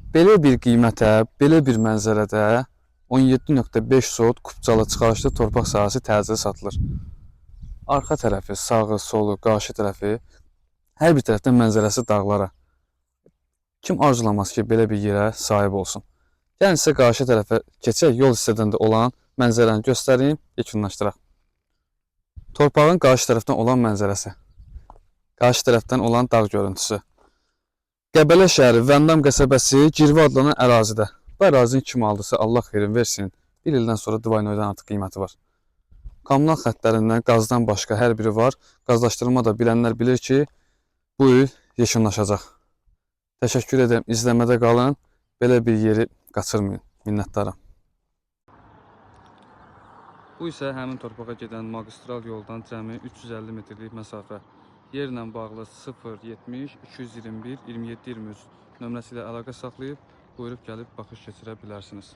Belə bir qiymətə, belə bir mənzərədə 17.5 sot kupçalı çıxarışlı torpaq sahəsi təcili satılır. Arxa tərəfi, sağı, solu, qarşı tərəfi, hər bir tərəfdən mənzərəsi dağlara. Kim arzulamaz ki, belə bir yerə sahib olsun? Gəlin sizə qarşı tərəfə keçək, yol hissədən də olan mənzərəni göstərim, yekunlaşdıraq. Torpağın qarşı tərəfdən olan mənzərəsi. Qarşı tərəfdən olan dağ görüntüsü. Qəbələ şəhəri, Vəndam qəsəbəsi, Girvə adlanan ərazidə. Bu ərazini kim aldısa Allah xeyrin versin. Bir ildən sonra Dvaynoydan artıq qiyməti var. Kommunal xəttlərindən qazdan başqa hər biri var. Qazlaşdırma da bilənlər bilir ki, bu il yekunlaşacaq. Təşəkkür edirəm, izləmədə qalın. Belə bir yeri qaçırmayın. Minnətdaram. Bu isə həmin torpağa gedən magistral yoldan cəmi 350 metrlik məsafə. Yerlə bağlı 070 221 27 23 nömrəsi ilə əlaqə saxlayıb buyurub gəlib baxış keçirə bilərsiniz.